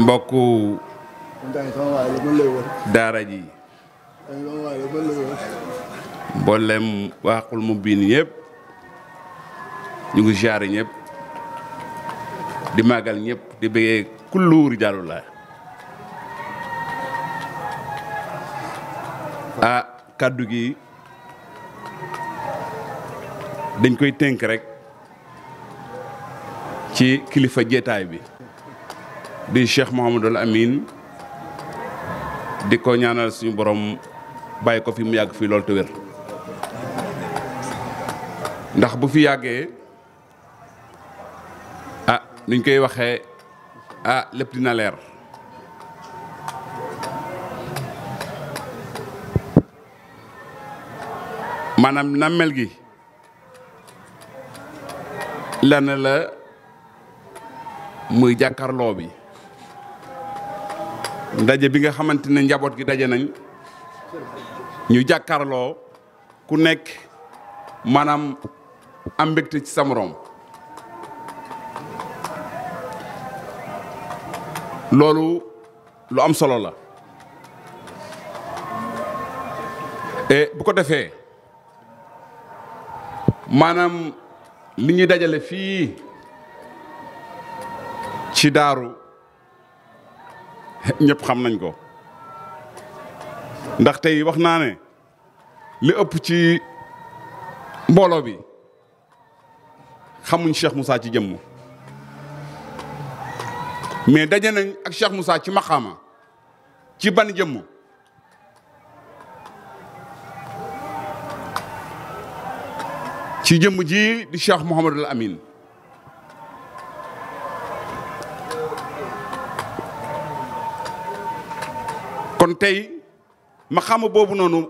mbokku daara ji mboolem waaxul mu biin ñëpp ñu ngi jaare ñëpp di màggal ñëpp di bëggee kullu rijaalu la kàddu gi dañ koy tënk rek ci kilifa jeetaay bi di Cheikh Mouhamadul Amin di ko ñaanal suñu borom bàyyi ko fi mu yàgg fii loolu te wér ndax bu fi yàggee nuñ koy waxee lépp dina leer maanaam nammel gi lenn la muy jàkkaarloo bi ndaje bi nga xamante ne njaboot gi daje nañ ñu jàkkaarloo ku nekk maanaam am mbégte ci sa morom loolu lu am solo la bu ko defee maanaam li ñuy dajale fii ci daaru ñëpp xam nañ ko ndax tey wax naa ne li ëpp ci mbooloo bi xamuñ Cheikh Moussa ci jëmm mais daje nañ ak Cheikh Moussa ci maqaama ci ban jëmm ci jëmm ji di Cheikh Mouhamadul Amin kon tey maqaama boobu noonu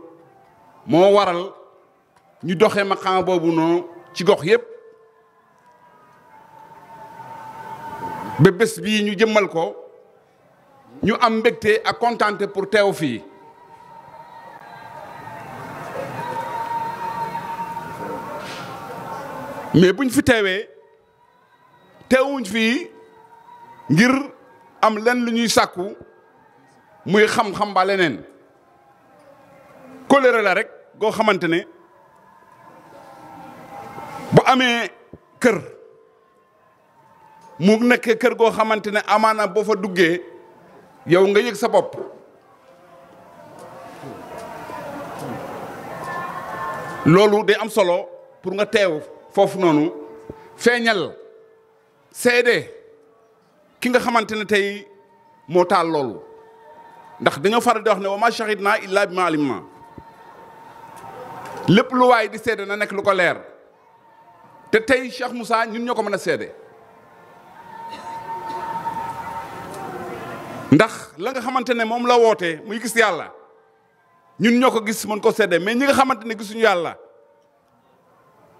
moo waral ñu doxee maqaama boobu noonu ci gox yépp ba bés bii ñu jëmmal ko ñu am mbégte ak kontaante pour teew fii mais buñ fi teewee teewuñ fii ngir am lenn lu ñuy sàkku muy xam-xam ba leneen kóllëre la rek goo xamante ne bu amee kër mu nekk kër goo xamante ne amaana boo fa duggee yow nga yëg sa bopp loolu day am solo pour nga teew foofu noonu feeñal seede ki nga xamante ne tey moo taal loolu ndax dañoo faral di wax ne wa ma shahidna illa bima alimna lépp lu waay di seede na nekk lu ko leer te tey Cheikh Moussa ñun ñoo ko mën a seede ndax la nga xamante ne moom la woote muy gis yàlla ñun ñoo ko gis mën ko seede mais ñi nga xamante ne gisuñu yàlla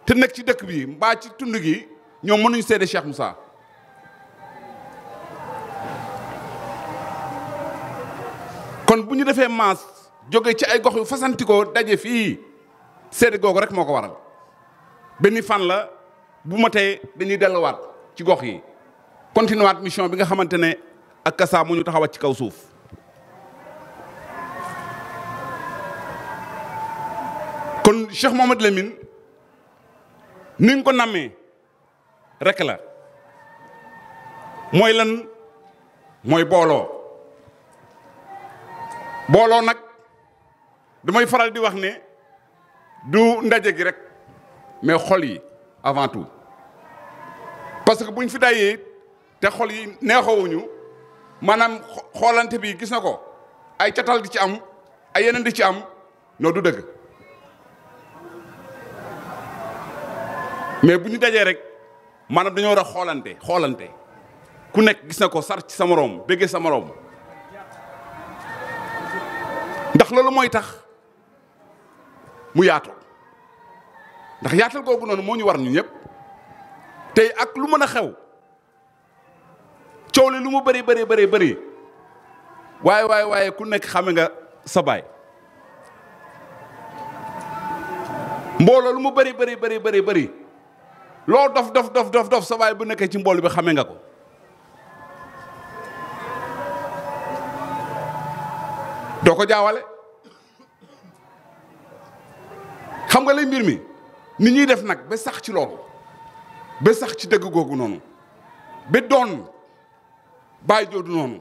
te nekk ci dëkk bi mbaa ci tund gi ñoom mënuñu seede Cheikh Moussa kon bu ñu defee maas jóge ci ay gox yu fasantikoo daje fii seede googu rek moo ko waral benn fan la bu ma tey dañuy delluwaat ci gox yi continuer waat mission bi nga xamante ne ak Kassa mu ñu taxawat ci kaw suuf kon Cheikh Mouhamadou Lamine ni nga ko nammee rek la mooy lan mooy booloo nag damay faral di wax ne du ndaje gi rek mais xol yi avant tout parce que buñ fi dayee te xol yi neexoowuñu maanaam xoolante bi gis na ko ay catal di ci am ay yeneen di ci am noo du dëgg mais bu ñu dajee rek maanaam dañoo war a xoolante ku nekk gis na ko sar ci sa moroom béggee sa moroom ndax loolu mooy tax mu yaatu ndax yaatal googu noonu moo ñu war ñu ñëpp tey ak lu mën a xew coow li lu mu bëri waaye ku nekk xame nga sa baay mbooloo lu mu bëri loo dof sa baay bu nekkee ci mbool bi xame nga ko doo ko jaawale. xam nga lay mbir mi ni ñuy def nag ba sax ci loolu ba sax ci dëgg googu noonu ba doon bàyyi joodu noonu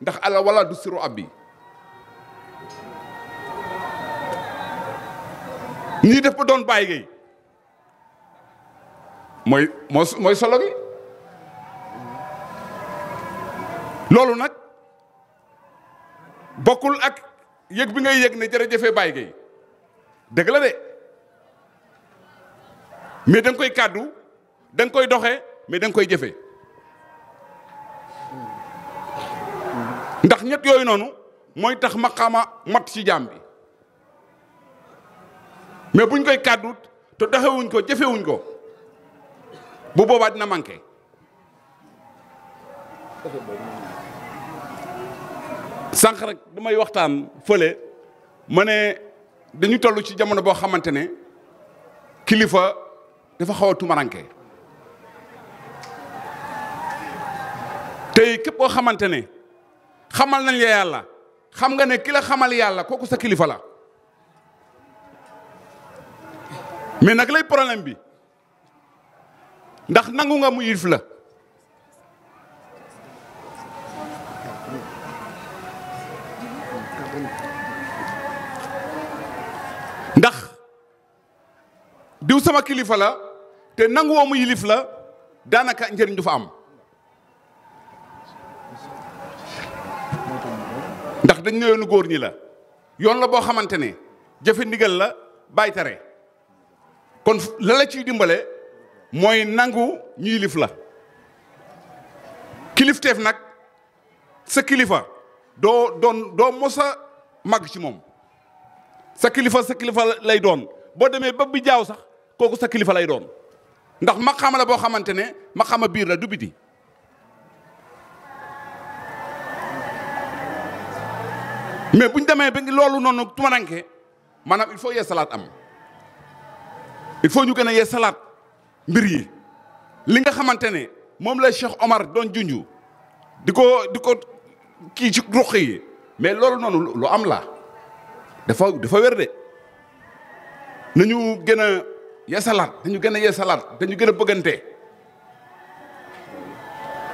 ndax ala wala du siru ab bi ñuy def ba doon bàyyi gay mooy solo gi loolu nag bokkul ak yëg bi ngay yëg ne jërëjëfee bàyyi gay dëgg la de mais da nga koy kàddu da nga koy doxee mais da nga koy jëfee ndax ñett yooyu noonu mooy tax maqaama mat ci jaam bi mais buñ koy kàddu te doxewuñ ko jëfewuñ ko bu boobaa dina manqué. sànq rek damay waxtaan fële ma ne dañu toll ci jamono boo xamante ne kilifa dafa xaw a tumaranke tey képp koo xamante ne xamal nañ la yàlla xam nga ne ki la xamal yàlla kooku sa kilifa la mais nag lay problème bi ndax nangu nga mu yilif la ndax diw sama kilifa la te nangu woo mu yilif la daanaka njëriñ du fa am ndax dañ ne yoonu góor ñi la yoon la boo xamante ne jëfe ndigal la bàyyi tere kon la la ciy dimbale mooy nangu ñu yilif la kilifteef nag sa kilifa doo mos a màgg ci moom sa kilifa lay doon boo demee ba bi jaaw sax kooku sa kilifa lay doon ndax maqaama la boo xamante ne maqaama biir la du biti mais bu ñu demee ba loolu noonu tumaranke maanaam il faut yee salaat am il faut ñu gën a yee salaat mbir yi li nga xamante ne moom la Cheikh Omar doon junju di ko kii ci ruq yi mais loolu noonu lu am la dafa wér de nañu gën a yeesalaat dañu gën a yeesalaat dañu gën a bëggante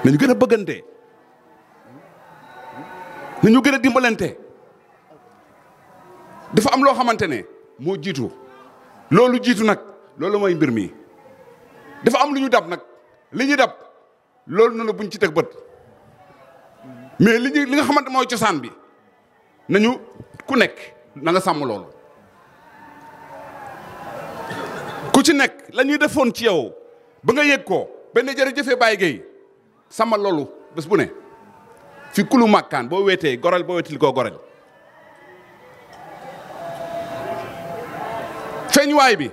nañu gën a bëggante nañu gën a dimbalante dafa am loo xamante ne moo jiitu loolu jiitu nag loolu mooy mbir mi dafa am lu ñu dab nag li ñu dab loolu noonu buñ ci teg bët mais li nga xamante mooy cosaan bi nañu ku nekk na nga sàmm loolu ku ci nekk la ñuy defoon ci yow ba nga yëg ko benn jërëjëfee Baye Gueye sàmmal loolu bés bu ne fi kulu màkkaan boo weetee gorel boo weetil koo gorel feeñuwaay bi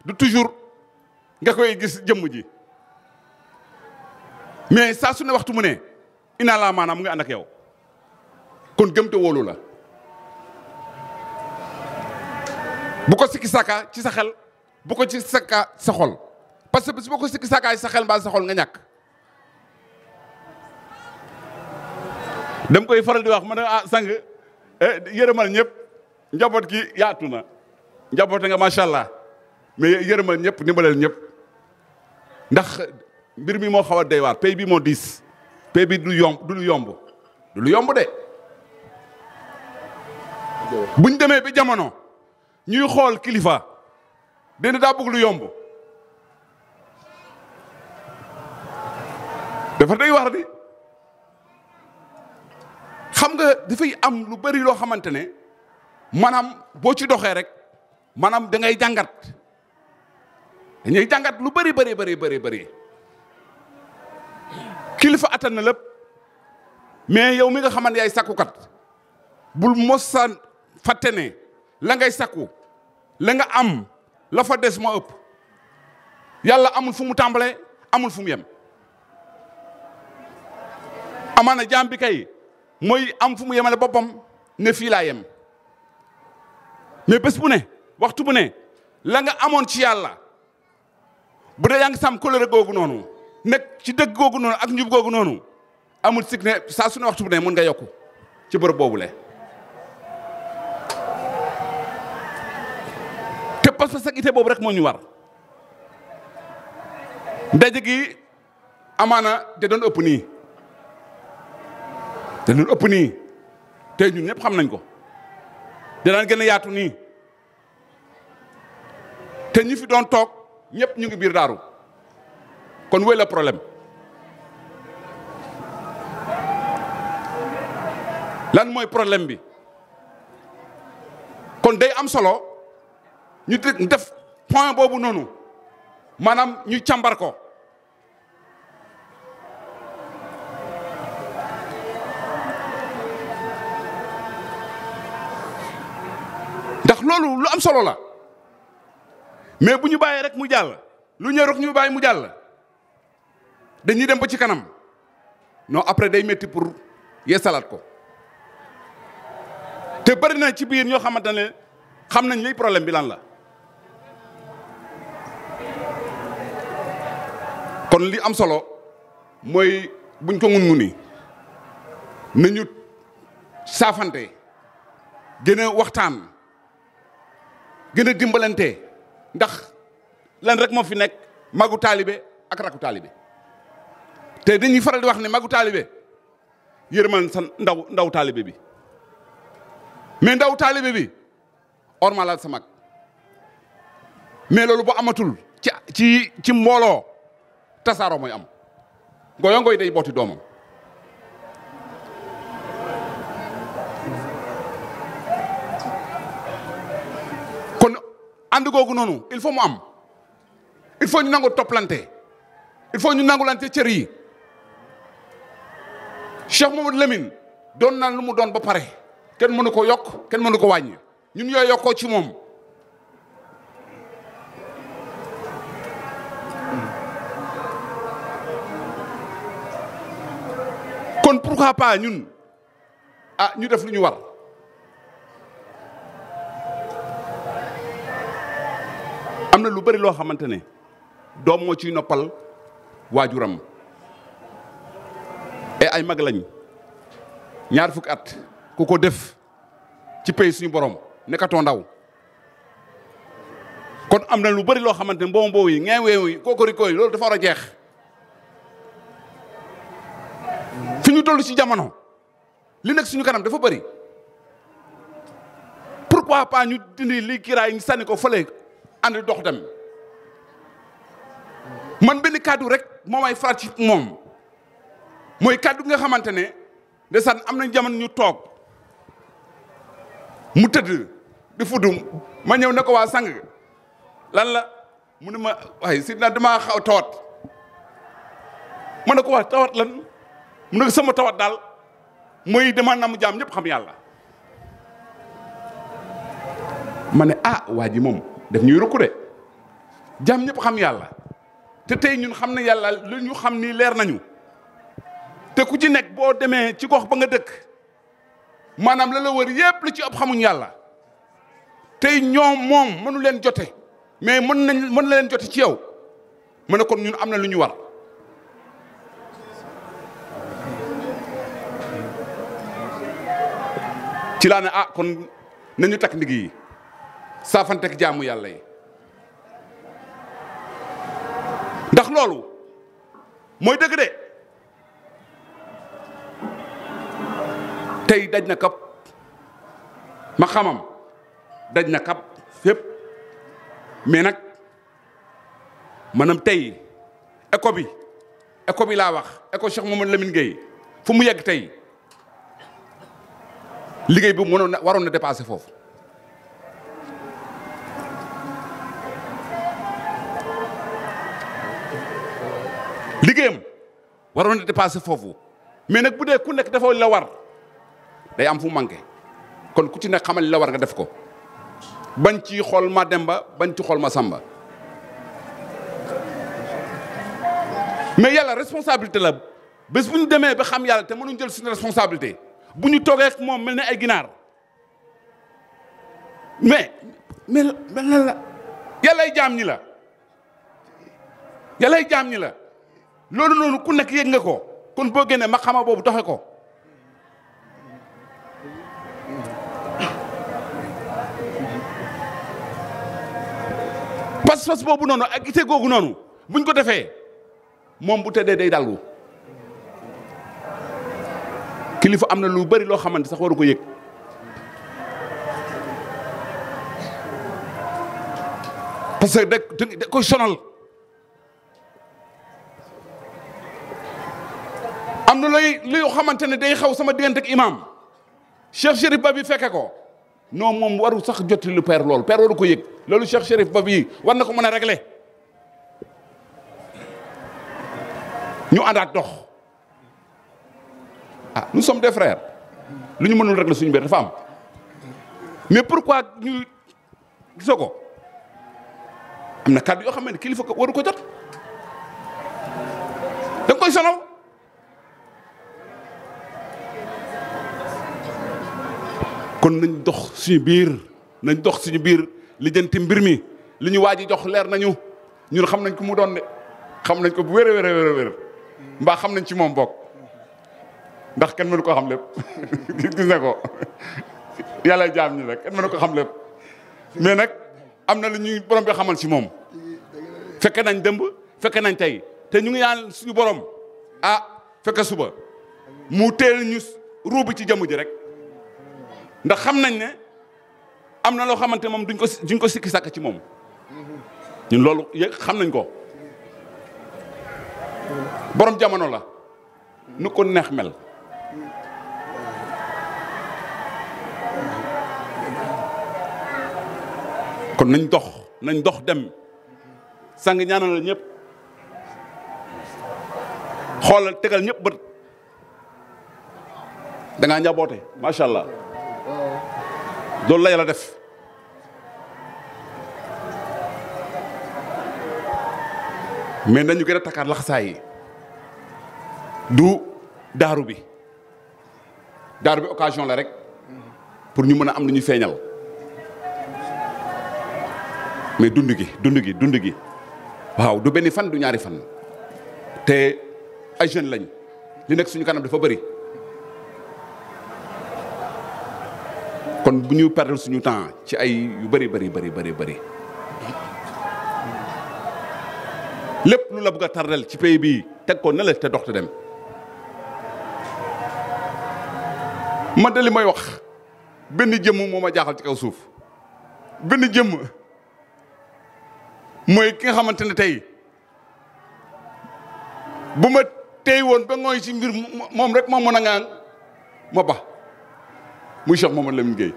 du toujours nga koy gis jëmm ji mais saa su ne waxtu mu ne inaa laa maanaam mu ngi ànd ak yow kon gëm te wóolu la bu ko sikki saka ci sa xel bu ko ci saka sa xol parce que bis boo ko sikki sakaay sa xel mbaa sa xol nga ñàkk dem koy faral di wax ma ne sang yërëmal ñëpp njaboot gi yaatu na njaboot nga macha allah mais yërëmal ñëpp ndimbalal ñëpp ndax mbir mi moo xaw a doy waar pays bi moo diis pays bi du lu yomb de buñ demee ba jamono ñuy xool kilifa dina daa bëgg lu yomb dafa day war di xam nga dafay am lu bari loo xamante ne maanaam boo ci doxee rek maanaam da ngay jàngat dañuy jàngat lu bari kilifa attan na lépp mais yow mi nga xamante yaay sakkukat bul mosa fàtte ne la ngay sakku la nga am la fa des moo ëpp yàlla amul fu mu tàmbalee amul fu mu yem amaana jaam bi kay mooy am fu mu yemale boppam ne fii laa yem mais bés bu ne waxtu bu ne la nga amoon ci yàlla bu dee yaa ngi sàmm kóllëre googu noonu nekk ci dëgg googu noonu ak njub googu noonu amul sikk ne saa su ne waxtu bu ne mën nga yokku ci bërëb boobule pas-pas ak ite boobu rek moo ñu war ndaje gi amaana da doon ëpp nii da doon ëpp nii tey ñun ñëpp xam nañ ko danaan gën a yaatu nii te ñi fi doon toog ñëpp ñu ngi biir daaru kon wéy la problème lan mooy problème bi kon day am solo ñu def point boobu noonu maanaam ñu càmbar ko ndax loolu lu am solo la mais bu ñu bàyyee rek mu jàll lu ñëw rek ñu bàyyi mu jàll dañuy dem ba ci kanam non après day métti pour yeesalaat ko te bari na ci biir ñoo xamante ne xam nañ liy problème bi lan la kon li am solo mooy buñ ko ngun nguni nañu saafante gën a waxtaan gën a dimbalante ndax lan rek moo fi nekk magu taalibe ak raku taalibe te dañuy faral di wax ne magu taalibe yërmal sa ndaw taalibe bi mais ndaw taalibe bi ormalal sa mag mais loolu bu amatul ci mbooloo tasaaroo mooy am ngoyo ngoy day booti doomam kon ànd googu noonu il faut mu am il faut ñu nangu toppalante il faut ñu nangulante cër yi Cheikh Mamadou Lamine doon naan lu mu doon ba pare kenn mënu ko yokk kenn mënu ko wàññi ñun yooyu yokkoo ci moom kon pourquoi pas ñun ñu def lu ñu war am na lu bari loo xamante ne doom moo ciy noppal waajuram et ay mag lañ ñaar fukki at ku ko def ci pays suñu borom nekkatoo ndaw kon am na lu bari loo xamante ne mboobu yi ngeeweewu yi kookoriko yi loolu dafa war a jeex fi ñu toll ci jamono li nekk suñu kanam dafa bari pourquoi pas ñu dindi li kiraay ñu sànni ko fële ànd dox dem man benn kàddu rek moo may faral ci moom mooy kàddu nga xamante ne ndeysaan am nañ jamono ñu toog mu tëdd di fuddum ma ñëw ne ko waa sang lan la mu ne ma waaye si na damaa xaw tawat ma ne ko waa tawat lan mu ne sama tawat daal mooy dama namu jaam ñëpp xam yàlla ma ne waa ji moom daf ñuy rukku de jaam ñëpp xam yàlla te tey ñun xam ne yàlla lu ñu xam ni leer nañu te ku ci nekk boo demee ci gox ba nga dëkk maanaam la la wër yépp lu ci ëpp xamuñ yàlla tey ñoom moom mënu leen jote mais mën na leen jote ci yow ma ne kon ñun am na lu ñu war ci laa ne kon nañu takk ndig yi saafantek jaamu yàlla yi ndax loolu mooy dëgg de tey daj na kap ma xamam daj na kap fépp mais nag maanaam tey éco bi laa wax éco Cheikh Mamadou Lamine Gueye fu mu yegg tey liggéey bi waroon na dépasser foofu liggéeyam waroon na dépasser foofu mais nag bu dee ku nekk dafa la war day am fu manqué kon ku ci nekk xamal la war nga def ko bañ ci xool ma Demba bañ ci xool ma Samba mais yàlla responsabilité la bés bu ñu demee ba xam yàlla te mënuñ jël suñu responsabilité bu ñu toogee ak moom mel ne ay ginaar mais lan la yàllay jaam ñi la yàllay jaam ñi la loolu noonu ku nekk yëg nga ko kon boo génnee ma xama boobu doxe ko pas-pas boobu noonu ak ite googu noonu buñ ko defee moom bu tëddee day dalgu kilifa am na lu bari loo xamante sax waru ko yëg parce que da koy sonal am na loo xamante ne day xaw sama diggante ak imam Cheikh Chérif Ba bi fekke ko non moom waru sax jotti lu père loolu père waru ko yëg loolu Cheikh Chérif Ba bi war na ko mën a régler ñu àndaat dox ah nous sommes des frères lu ñu mënul régler suñu biir dafa am mais pourquoi ñu gisoo ko am na kàddu yoo xam ne kilifa ko waru ko jot da nga koy sonal kon nañ dox suñu biir lijjanti mbir mi li ñu waaj jox leer nañu ñun xam nañ ko mu doon de xam nañ ko bu wér mbaa xam nañ ci moom bokk ndax kenn mënu ko xam lépp gis na ko yàlla jaam ñi rek kenn mënu ko xam lépp mais nag am na lu ñuy borom bi xamal ci moom fekke nañ dëmb fekke nañ tey te ñu ngi ñaan suñu borom fekke suba mu teel ñu ruubi ci jëmm ji rek ndax xam nañ ne am na loo xamante moom duñ ko sikki sàkk ci moom ñun loolu yëg xam nañ ko borom jamono la nu ko neex mel kon nañ dox dem sang ñaanal la ñëpp xoolal tegal ñëpp bët da ngaa njaboote macha allah loolu la yàlla def mais nañu gën a takkaat laxasaay yi du daaru bi occasion la rek pour ñu mën a am lu ñu feeñal mais dund gi waaw du benn fan du ñaari fan te ay jeunes lañ li nekk suñu kanam dafa bëri kon bu ñu perdre suñu temps ci ay yu bëri lépp lu la bëgg a tardel ci pays bii teg ko ne la te dox te dem man de li may wax benn jëmm moo ma jaaxal ci kaw suuf benn jëmm mooy ki nga xamante ne tey bu ma tey woon ba ngooy ci mbir moom rek moo mën a ngaan ma ba muy Cheikh Mamadou Lamine Gueye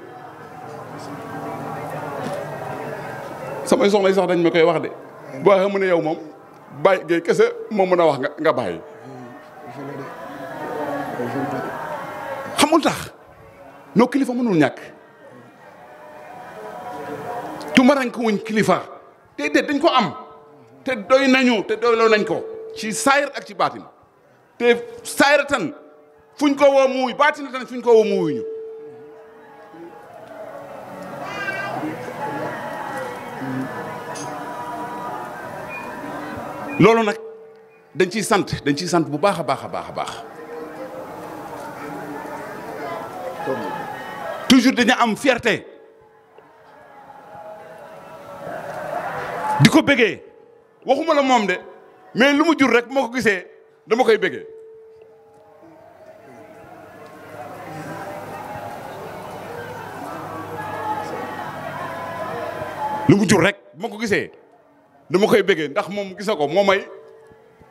samay soxna yi sax dañ ma koy wax de boo xam ne yow moom bàyyi Gueye kese moo mën a wax nga bàyyi xamul tax noo kilifa mënul ñàkk tumarank wuñ kilifa déedéet dañ ko am te doy nañu te doyloo nañ ko ci saayir ak ci baatin te saayir tan fuñ ko woo muuy baatin tan fuñ ko woo muuyuñu loolu nag dañ ciy sant bu baax a baax toujours dañu am fierté di ko bëggee waxuma la moom de mais lu mu jur rek moo ko gisee dama koy bëggee lu mu jur rek moo ko gisee dama koy bëggee ndax moom gisa ko moo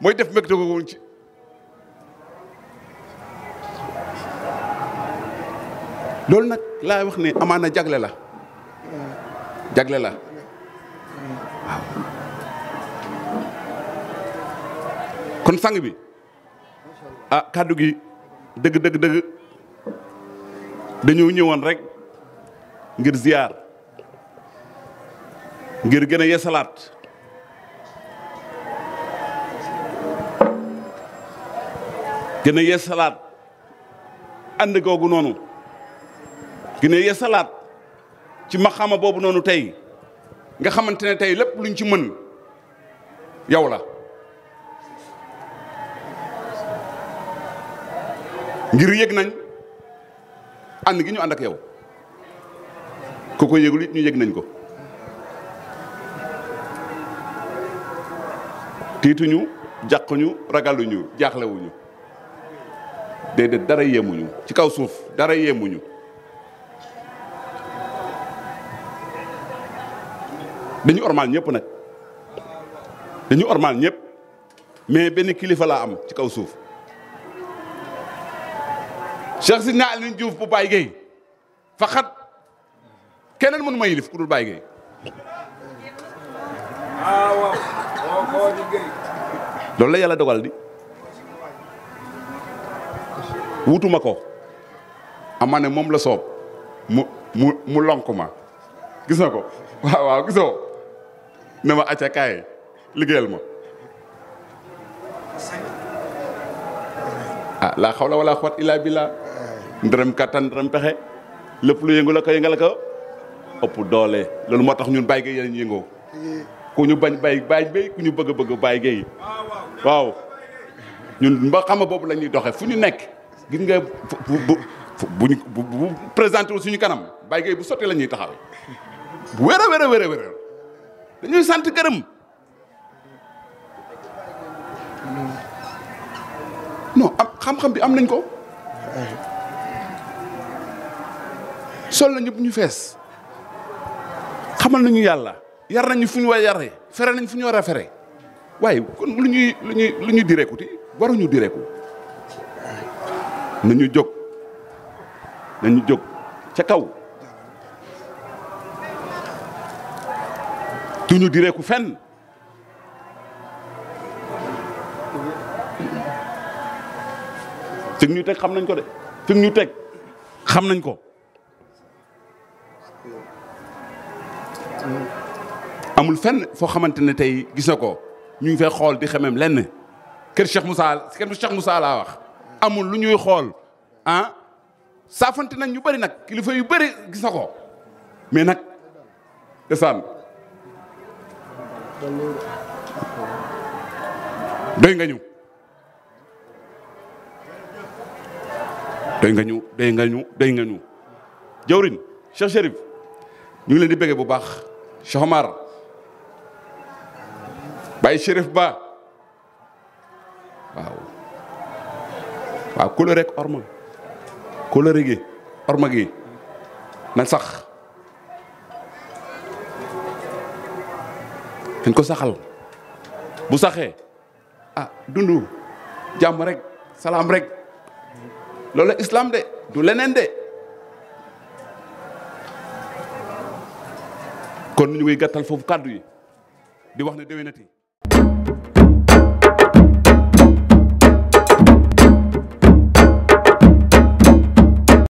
mooy def mbégte ko woon ci loolu nag laa wax ne amaana jagle la waaw kon sang bi kàddu gi dëgg dañoo ñëwoon rek ngir ziyaar ngir gën a yeesalaat ànd googu noonu gën a yeesalaat ci maxama boobu noonu tey nga xamante ne tey lépp luñ ci mën yow la ngir yëg nañ ànd gi ñu ànd ak yow ku ko yëgul it ñu yëg nañ ko tiituñu jàquñu ragaluñu jaaxlewuñu déedéet dara yéemuñu ci kaw suuf dara yéemuñu dañu ormal ñëpp nag dañu ormal ñëpp mais benn kilifa laa am ci kaw suuf Cheikh Sidna Alioune Diouf bu Baye Gueye faxat keneen mënu ma yilif ku dul Baye Gueye loolu la yàlla dogal di wutuma ko ama ne moom la soob mu lonk ma gis na ko waaw gisoo ne ma acca kaay liggéeyal ma ah laa xawla wala quwwata illa billah ndërëm kattan ndërëm pexe lépp lu yëngu la ko yëngal ko ëpp doole loolu moo tax ñun Baye Gueye yéen yëngoo ku ñu bañ Baye Gueye ku ñu bëgg Baye Gueye waaw ñun mba xam boobu la ñuy doxee fu ñu nekk gis nga bu présenté wu suñu kanam Baye Gueye bu sotti la ñuy taxawee bu wér a wér a wér a wér dañuy sant gërëm non am xam-xam bi am nañ ko sol nañu bu ñu fees xamal nañu yàlla yar nañu fu ñu war a yaree fere nañ fu ñu war a fere waaye kon lu ñuy direekuti waruñu direeku nañu jóg ca kaw duñu direeku fenn fi ñu teg xam nañ ko de fi ñu teg xam nañ ko amul fenn foo xamante ne tey gis na ko ñu ngi fay xool di xemem lenn kër Cheikh Moussa laa wax amul lu ñuy xool ah saafante nañ ñu bëri nag kilifa yu bëri gis na ko mais nag desaan doy nga ñu jawrin Cheikh Chérif ñu ngi leen di bëgge bu baax Cheikh Omar Baye Chérif Ba waaw kóllëre rek orma kóllëre gi orma gi na sax dañ ko saxal bu saxee dundu jàmm rek salaam rek loolu islam de du leneen de kon ñu ngi gàttal foofu kàddu yi di wax ne déwénati